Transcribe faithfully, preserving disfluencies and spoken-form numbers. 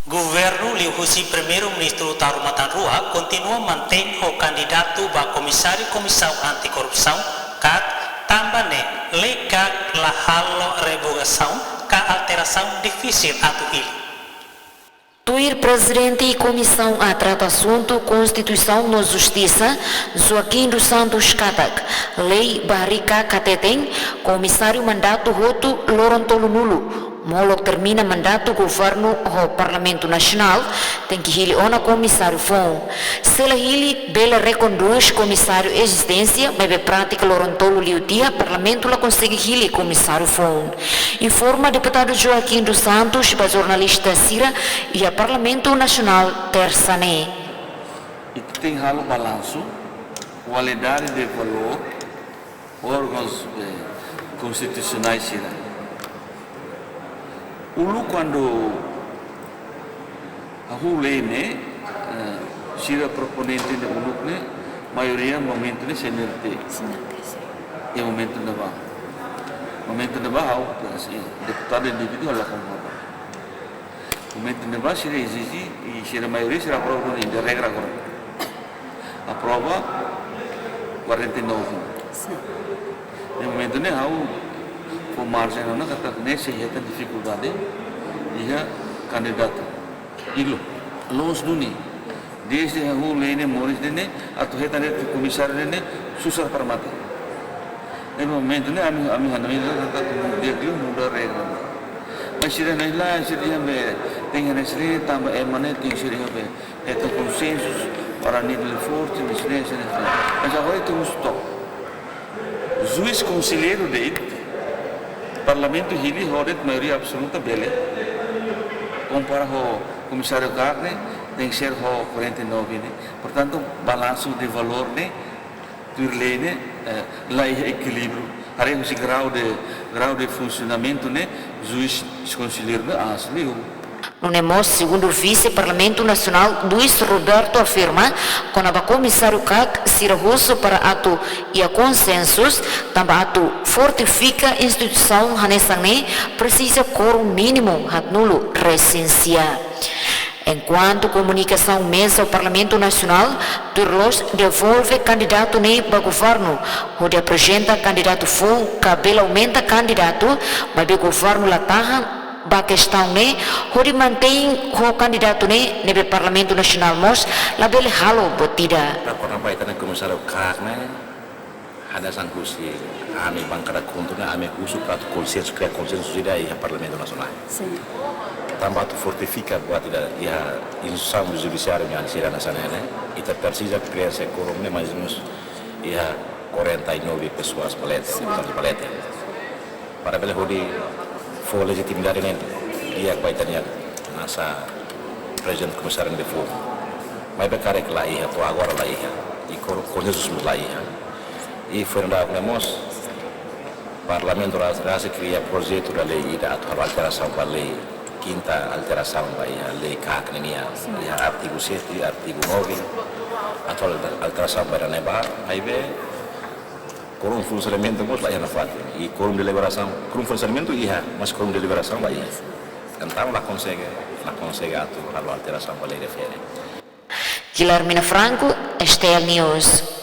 Governu liuhusi Primeiru-Ministru Taur Matan Ruak kontinua mantein ho kandidatu ba Komisáriu Komisaun Anti-Korrupsaun, KAK, tanba ne'e lei KAK la halo revogasaun ka alterasaun difisil atu hili. Tuir Prezidente Komisaun A Trata Asuntu Konstituisaun no Justisa, Joaquim dos Santos katak, lei ba harii KAK hateten, komisáriu mandatu hotu loron tolunulu, molok termina mandatu governu ho Parlamentu Nasionál, tenke hili ona komisáriu foun. Se la hili, bele rekondús komisáriu ezisténsia, maibé prátika loron tolu liu tiha, Parlamentu la konsege hili komisáriu foun. Informa Deputadu Joaquim dos Santos ba jornalista sira iha Parlamentu Nasionál, Tersa ne'e. Ita tenke halo balansu, kualidade de valór, órgauns, eh, konstitusionais sira. Uluk kuandu hahú lei ne'e, eh, sira proponente ne'e uluk ne'e, maioria momentu ne'e C N R T. C N R T, sin. Iha momentu ne'ebá. Momentu ne'ebá ha'u, eh, deputadu indivíduu la konkorda. Momentu ne'ebá sira ezije, i sira maioria sira aprova duni, de regra agora. Aprova quarenta e nove. Sin. Iha momentu ne'e ha'u fó marjen ona katak ne'e sei hetan difikuldade iha kandidatu. Ilo, loos duni. Desde hahú lei ne'e moris ne'e, atu hetan de'it komisáriu ne'e, susar para mate. Iha momentu ne'e ami, ami hanoin katak di'ak liu muda regra. Mas sira hanoin lae, sira dehan be, tenke hanesan ne'e, tanba ema ne'e tenke sira dehan be, hetan konsensu para nivel forte, mas ne'e, sira dehan. Mas agora ita musu took. Juís konselleiru de'it, Parlamentu hili ho de'it maioria absoluta bele. Kompara ho komisáriu KAK ne'e, tenke ser ho quarenta e nove ne'e. Portantu, balansu de valór ne'e, tuir lei ne'e, eh, la iha ekilíbriu. Haree husi grau de, grau de funsionamentu ne'e, juís konselleiru ne'e aas liu. Nune'e mós, segundu Vise-Parlamentu Nasionál, Luís Roberto afirma, kona-ba komisáriu KAK sira husu para atu iha konsensus, tanba atu fortifika instituisaun hanesan ne'e, presiza kuorum mínimu haatnulu resin sia. Enkuantu komunikasaun meza Parlamentu Nasionál, tuir loos devolve kandidatu ne'e ba governu, hodi aprezenta kandidatu foun ka bele aumenta kandidatu, maibé governu la tahan ba kestaun ne'e, hodi mantein ho kandidatu ne'e, ne'ebé Parlamentu Nasionál mós labele halo buat ida. Kona-ba ita-nia komisáriu KAK ne'e, hanesan husi ami bankada KHUNTO ne'e, ami husu para atu konsensu, kria konsensu ida iha Parlamentu Nasionál. Sin. Tanba atu fortifika buat ida iha instituisaun judisiáriu nian sira hanesan ne'e, ita presiza prezensa kuorum ne'e mais ou menus iha quarenta e nove pessoas ba leten, sin, deputadu ba leten. Para bele hodi fó lejitimidade ne'e di'ak ba ita-nia hanesan prezidente komisáriu ne'ebé foun. Maibé karik la iha, to'o agora la iha. I kuorum, konsensu mós la iha. I foin daudauk ne'e mós, Parlamentu ras-, rasik kria projetu da lei ida atu halo alterasaun ba lei, kinta alterasaun ba iha lei KAK nian, iha artigu sete, artigu nove, atu halo alterasaun ba ida-ne'ebá, maibé kuorum funsionamentu mós la iha nafatin. I kuorum deliberasaun, kuorum funsionamentu iha, mas kuorum deliberasaun la iha. Entaun la konsege, la konsege atu halo alterasaun ba lei refere. Guilhermina Franco, S T L News.